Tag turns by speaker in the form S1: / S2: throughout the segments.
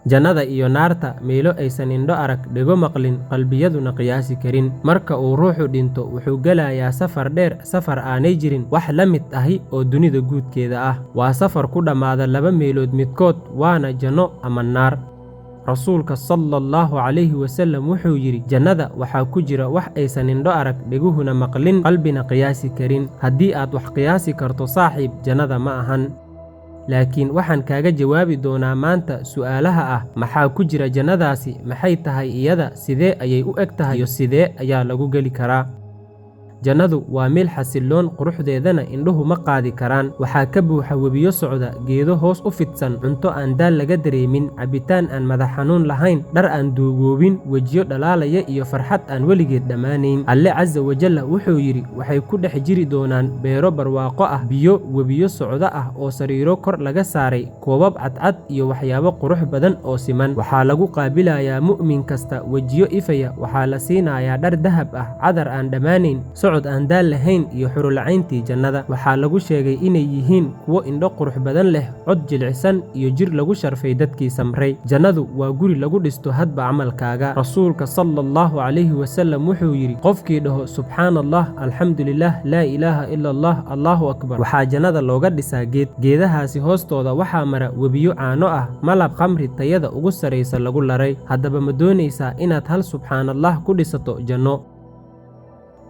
S1: Jannada iyo naarta, meelo aysan indho arag, dhego maqlin, qalbiyaduna qiyaasi karin. Marka uu ruuxu dhinto, wuxuu gelayaa safar dheer, safar aanay jirin wax la mid ahi oo dunida guudkeeda ah. Waa safar ku dhammaada laba meelood midkood, waana janno ama naar. Rasuulka sala Allahu calayhi wasallam wuxuu yidhi: "Jannada waxaa ku jira wax aysan indho arag, dheguhuna maqlin, qalbina qiyaasi karin." Haddii aad wax qiyaasi karto, saaxiib, jannada ma ahan. Laakiin waxaan kaaga jawaabi doonaa maanta su'aalaha ah: maxaa ku jira jannadaasi, maxay tahay iyada, sidee ayay u eg tahay, iyo sidee ayaa lagu geli karaa? Jannadu waa meel xasilloon, quruxdeedana indhuhu ma qaadi karaan. Waxaa ka buuxa webiyo socda, geedo hoos u fidsan, cunto aan daal laga dareemin, cabitaan aan madax xanuun lahayn, dhar aan duugoobin, wejiyo dhalaalaya iyo farxad aan weligeed dhammaanayn. Alle casa wajalla wuxuu yidhi: "Waxay ku dhex jiri doonaan beero barwaaqo ah, biyo webiyo socda ah oo sariiro kor laga saaray, koobab cadcad iyo waxyaabo qurux badan oo siman." Waxaa lagu qaabilayaa mu'min kasta wejiyo ifaya. Waxaa la siinayaa dhar dahab ah, cadar aan dhammaanayn, socod aan daal lahayn iyo xurulacayntii jannada. Waxaa lagu sheegay inay yihiin kuwo indho qurux badan leh, cod jilicsan iyo jir lagu sharfay dadkii samray. Jannadu waa guri lagu dhisto hadba camalkaaga. Rasuulka sala Allahu calayhi wasallam wuxuu yidhi: "Qofkii dhaho 'Subxaana Allah, alxamdulilah, laa ilaaha ila Allah, Allahu akbar,' waxaa jannada looga dhisaa geed. Geedahaasi hoostooda waxaa mara webiyo caano ah, malab, khamri tayada ugu sarraysa lagu laray." Haddaba ma doonaysaa inaad hal subxaana Allah ku dhisato janno?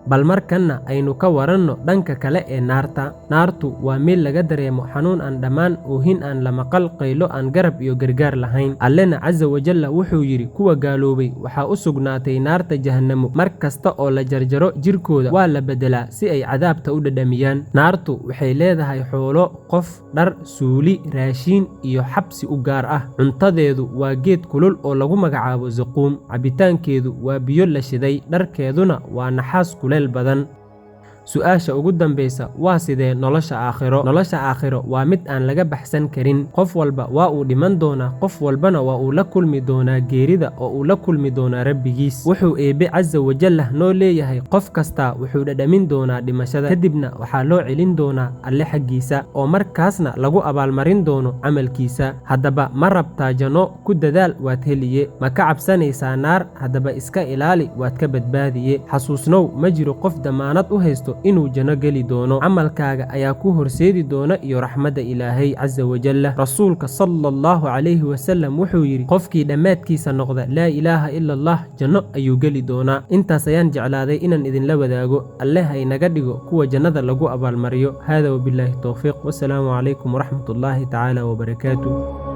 S1: Bal markanna aynu ka waranno dhanka kale ee naarta. Naartu waa meel laga dareemo xanuun aan dhammaan, oohin aan la maqal, qaylo aan garab iyo gargaar lahayn. Allena casa wajalla wuxuu yidhi: "Kuwa gaaloobay waxaa u sugnaatay naarta Jahannamo. Mar kasta oo la jarjaro jirkooda, waa la beddelaa si ay cadaabta u dhadhamiyaan." Naartu waxay leedahay xoolo, qof, dhar, suuli, raashiin iyo xabsi u gaar ah. Cuntadeedu waa geed kulul oo lagu magacaabo zaquum, cabitaankeedu waa biyo la shiday, dharkeeduna waa naxaas kuleel badan. Su-aasha ugu dambaysa waa: sidee nolosha aakhiro? Nolosha aakhiro waa mid aan laga baxsan karin. Qof walba waa uu dhiman doonaa, qof walbana waa uu la kulmi doonaa geerida oo uu la kulmi doonaa Rabbigiis. Wuxuu Eebbe casa wajallah noo leeyahay: "Qof kastaa wuxuu dhadhamin doonaa dhimashada, kadibna waxaa loo celin doonaa Alle xaggiisa, oo markaasna lagu abaalmarin doono camalkiisa." Haddaba ma rabtaa janno? Ku dadaal, waad heliye. Ma ka cabsanaysaa naar? Haddaba iska ilaali, waad ka badbaadiye. Xasuusnow, ma jiro qof damaanad u haysto inuu janno geli doono. Camalkaaga ayaa ku horseedi doona iyo raxmadda Ilaahay casa wajalla. Rasuulka sala Allahu calayhi wasalam wuxuu yidhi: "Qofkii dhammaadkiisa noqda laa ilaaha ila Allah, janno ayuu geli doonaa." Intaas ayaan jeclaaday inaan idinla wadaago. Alle ha inaga dhigo kuwa jannada lagu abaalmariyo. Hada wabilaahi towfiiq, wasalaamu calaykum waraxmatullaahi tacaala wabarakaatu.